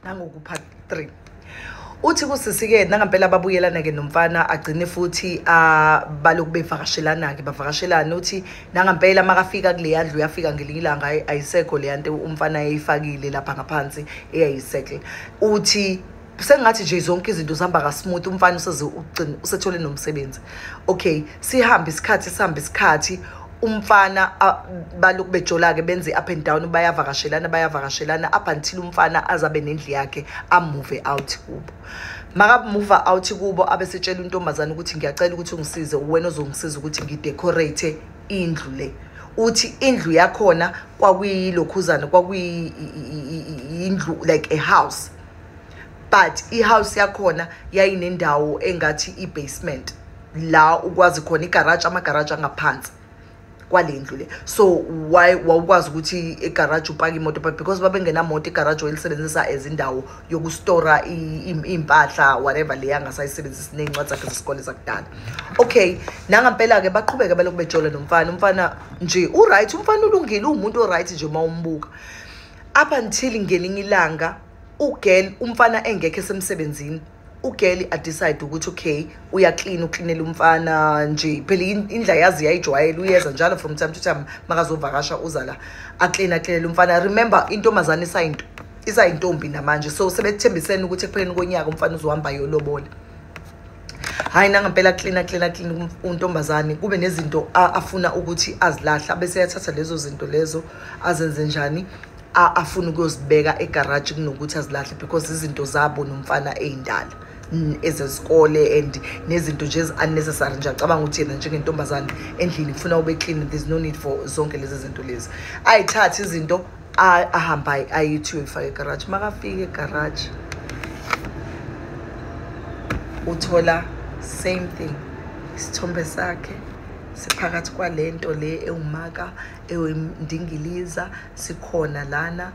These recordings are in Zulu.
Nangoku part 3. Uthi kusisi-ke nangampela babuyelana-ke nomfana, agcine futhi balokhu bevakashelana-ke, bavakashelana. Uthi nangampela makafika kuleya ndlu, uyafika ngelinye ilanga ayisekho leya nto umfana ayeyifakile lapha ngaphansi eyayisekle. Uthi sengathi nje zonke izinto zihamba ka-smooth, umfana useze ugcina usethole nomsebenzi. Okay, sihambe isikhathi, sihambe isikhathi, umfana balokhu bejola-ke, benze up and down, bayavakashelana, bayavakashelana up until umfana azabe nendlu yakhe, a-move out kubo. Maka-move out kubo, abesetshela intombazane ukuthi ngiyacela ukuthi ungisize, wena ozongisiza ukuthi ngi-decorate indlu le. Uthi indlu yakhona kwakuyilokhuzana, kwakuyindlu like a house, but i-house yakhona yayinendawo engathi i-basement la ukwazi khona igaraji, amagaraji angaphansi kwale ndlu le. So why wawukwazi ukuthi egaraji upake imoto, but because babengenamoto, igaraji wayelisebenzisa as indawo yokustora iy'mpahla, whatever le angasayisebenzisi, ney'ncwadi zakhe zesikole zakudala. Okay, nangampela-ke baqhubeke balokhu bejola nomfana. Umfana nje u-right, umfana ulungile, uwumuntu o-right nje uma umbuka, up until ngelinye ilanga u-girl, umfana engekho esemsebenzini, u-girl a-decide ukuthi okay, uyaklina, uklinela umfana nje. Phela indlu yazi yayijwayele, uyeza njalo from time to time makazovakasha, uza la aklina, aklinele umfana. Remember, intombazane isayinto isayintombi namanje, so sebethembisene ukuthi ekupheleni konyaka umfana uzohamba yolobola. Hhayi, nangempela klina, klina, klina untombazane, kube nezinto afuna ukuthi azilahla, bese eyathatha lezo zinto lezo, azenze njani, afuna ukuyozibeka egaraji kunokuthi azilahle, because izinto zabo nomfana ey'ndala, ezesikole and nezinto nje ezi-unnecessary nje. Acabanga ukuthi yena njengentombazane endlini kufuna ube clean, there's no need for zonke lezi zinto lezi. Ayithathe izinto, ahambe ayithi uyoyifaka egaraji. Makafika egaraji, uthola same thing, isithombe sakhe siphakathi kwalento le ewumaka ewindingiliza sikhona lana.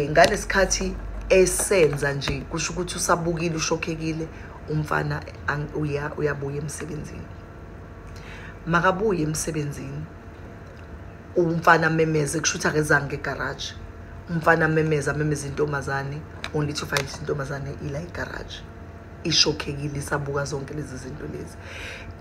Ngalesikhathi esenza nje, kusho ukuthi usabukile, ushokhekile umfana, uyabuya emsebenzini. Makabuye emsebenzini umfana amemeze, kusho ukuthi akezange egaraji. Umfana amemeze, amemeze intombazane, only to find intombazane ila egaraji, ishokhekile, isabuka zonke lezi zinto lezi.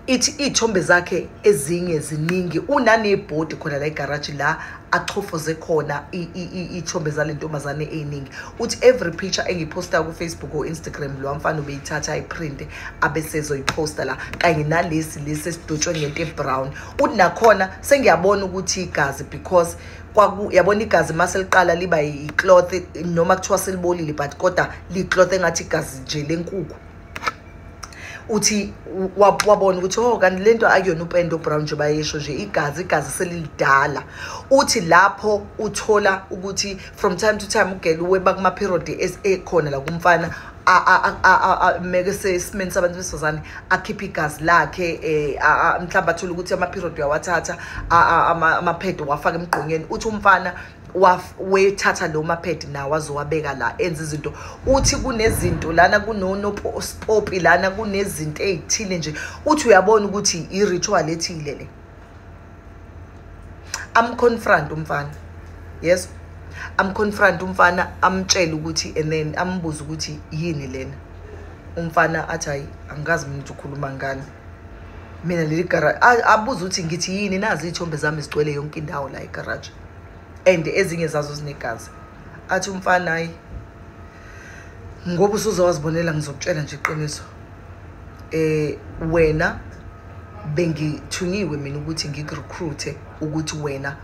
Ithi iy'thombe zakhe ezinye ziningi, unanebhodi khona la egaraji la achofoze khona iy'thombe zale ntombazane ey'ningi. Uthi every picture engiyiphosta ku-Facebook or Instagram, lo mfana ubeyithatha, ayiprinte, abesezoyiphosta la, kanye nalesi lesi esidotshwe ngento e-brown. Uthi nakhona sengiyabona ukuthi igazi, because kwaku yabona igazi mase liqala liba i-cloth, noma kuthiwa selibolile, but kodwa li-cloth engathi igazi nje lenkukhu. Uthi wabona ukuthi oh, kanti lento akuyona upende o-brown nje, bayesho nje igazi, igazi selilidala. Uthi lapho uthola ukuthi from time to time u-girl weba kuma-period ekhona la kumfana, meke sesimeni sabantu besifazane, akhiphe igazi lakhe, mhlawumbe athole ukuthi ama-period uyawathatha, amaphedi wafaka emgqonyeni. Uthi umfana wethatha lo maphedi nawo azowabeka la, enza izinto. Uthi kunezinto lana, kunonospopi lana, kunezinto ey'thile nje. Uthi uyabona ukuthi i-ritual ethile le. Am-confront umfana, yes, am-confront umfana, amtshele ukuthi, and then ambuze ukuthi yini lena. Umfana athi hayi, angikazi mina ukuthi ukhuluma ngani mina leli garage. Abuze ukuthi ngithi yini, nazi iy'thombe zami zigcwele yonke indawo la egaraji and ezinye zazo zinegazi. Athi umfana hayi, ngoba usuzowazibonela, ngizokutshela nje iqiniso, wena bengithunyiwe mina ukuthi ngiku-recruit ukuthi wena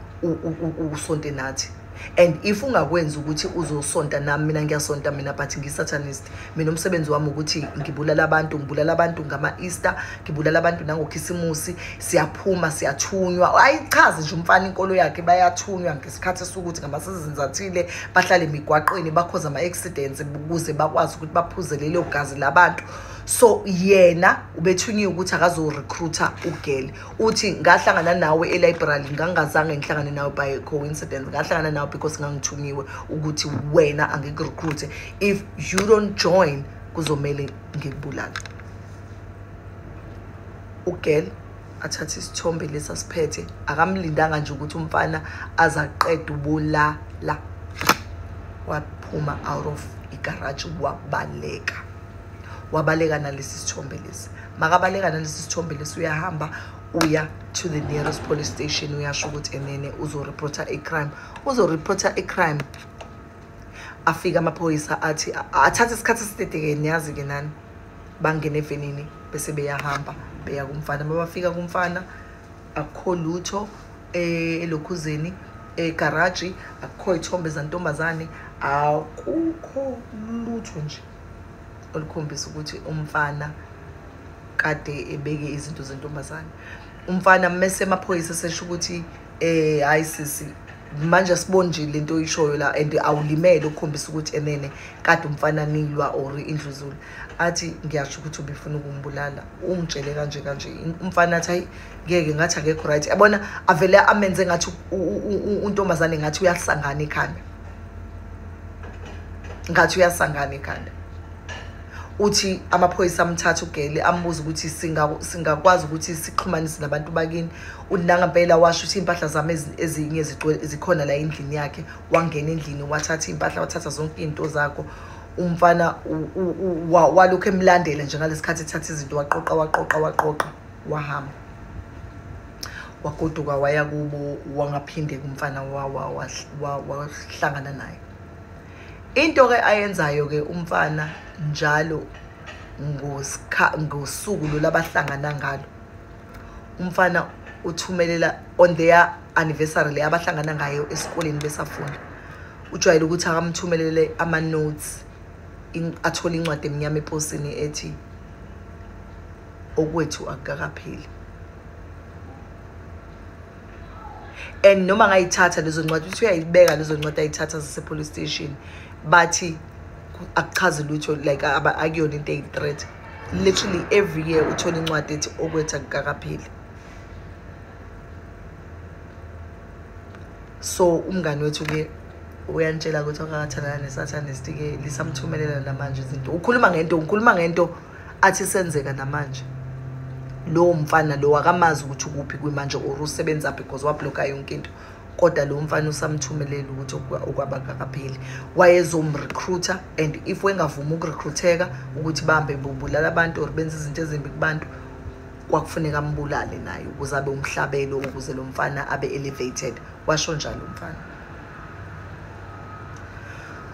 usonte nathi, and if ungakwenzi ukuthi uzosonta nami, mina ngiyasonta mina, but ngiyi-satanist mina. Umsebenzi wami ukuthi ngibulala abantu, ngibulala abantu ngama-Easter, ngibulala abantu nangokhisimusi. Siyaphuma, siyathunywa. Ayichaze nje umfana inkolo yakhe, bayathunywa ngesikhathi esukuthi ngama-seasons athile, bahlale emigwaqweni, bakhoze ama-accidents ukuze bakwazi ukuthi baphuze lelo gazi labantu. So yena ubethunyiwe ukuthi akazo-recruit-a u-girl. Uthi ngahlangana nawe e-library, ngangazange ngihlangane nawe by coincidence, ngahlangana nawe because ngangithunyiwe ukuthi wena angiku-recruit. If you don't join, kuzomele ngikubulale. U-girl athathe isithombe lesi asiphethe, akamlindanga nje ukuthi umfana azaqeda ubulala. waphuma out of igaraji, wabaleka. Wabaleka nalesi sithombe lesi. Makabaleka nalesi sithombe lesi, uyahamba uya to the nearest police station, uyasho ukuthi enene uzoreporta i-crime. Uzoreporta i-crime. Afika amaphoyisa athi athathe isikhathi eside-ke, niyazi-ke nani, bangene evenini bese beyahamba beya kumfana. Mabafika kumfana akukho lutho elokhuzeni egaraji, akukho iy'thombe zantombazane, akukho lutho nje olukhombisa ukuthi umfana kade ebeke izinto zentombazane. Umfana mese amaphoyisa esesho ukuthi hayi sisi, manje asiboni nje lento oyishoyo la and awulimele ukukhombisa ukuthi enene kade umfana nilwa or indluzula. Athi ngiyasho ukuthi ubefuna ukumbulala, ungitshele kanje kanje. Umfana athi hayi ngeke, ngathi akekho right. Yabona avele amenze ngathi untombazane ngathi uyasangana ekhanda, ngathi uyasangana ekhanda. Uthi amaphoyisa amthatha ugele ambuza ukuthi singakwazi ukuthi sixhumanise nabantu bakini. Uthi nangempela washo ukuthi iy'mpahla zami ezinye zikhona la endlini yakhe. Wangena endlini wathatha iy'mpahla, wathatha zonke iy'nto zakho. Umfana walokhu emlandela nje ngalesi khathi ethatha izinto, waqoqa waqoqa waqoqa wahamba. Wagoduka waya kubo, wangaphinde kumfana wahlangana naye. Into-ke ayenzayo-ke umfana njalo ngosuku lo labahlangana ngalo, umfana uthumelela on their anniversary le abahlangana ngayo esikoleni besafunda, ujwayele ukuthi akamthumelele ama-notes, athole incwadi emnyama eposini ethi okwethu akukakapheli. And noma ngayithatha lezo ncwadi, uthi uyayibeka lezo ncwadi ayithatha zase-police station, bathi akuchazi lutho, like akuyona into eyi-threat. Literally every year uthola incwadi ethi okwethu akukakapheli. So umngani wethu-ke uyantshela ukuthi akakathandana ne-satanist-ke, lisamthumelela namanje izinto. Ukhuluma ngento, ukhuluma ngento athi senzeka namanje. Lowo mfana lo akamazi ukuthi ukuphi kwimanje or usebenzaphi because wablocka yonke into, kodwa lo mfana usamthumelela ukuthi okwabakakapheli. Wayezomrecruiter, and if wengavumi ukurecruiteka ukuthi bahambe bobulala abantu or benze izinto ezimbi kubantu, kwakufuneka ambulale naye ukuze abe umhlabelo, ukuze lo mfana abe elevated. Washo njalo umfana.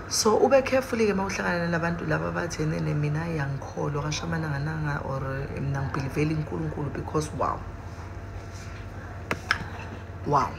So ube careful-ke uma uhlangana nalabantu laba bathi enene mina yangikholwa kashamanangananga or mina ngibhiliveli uNkulunkulu, because wow wow.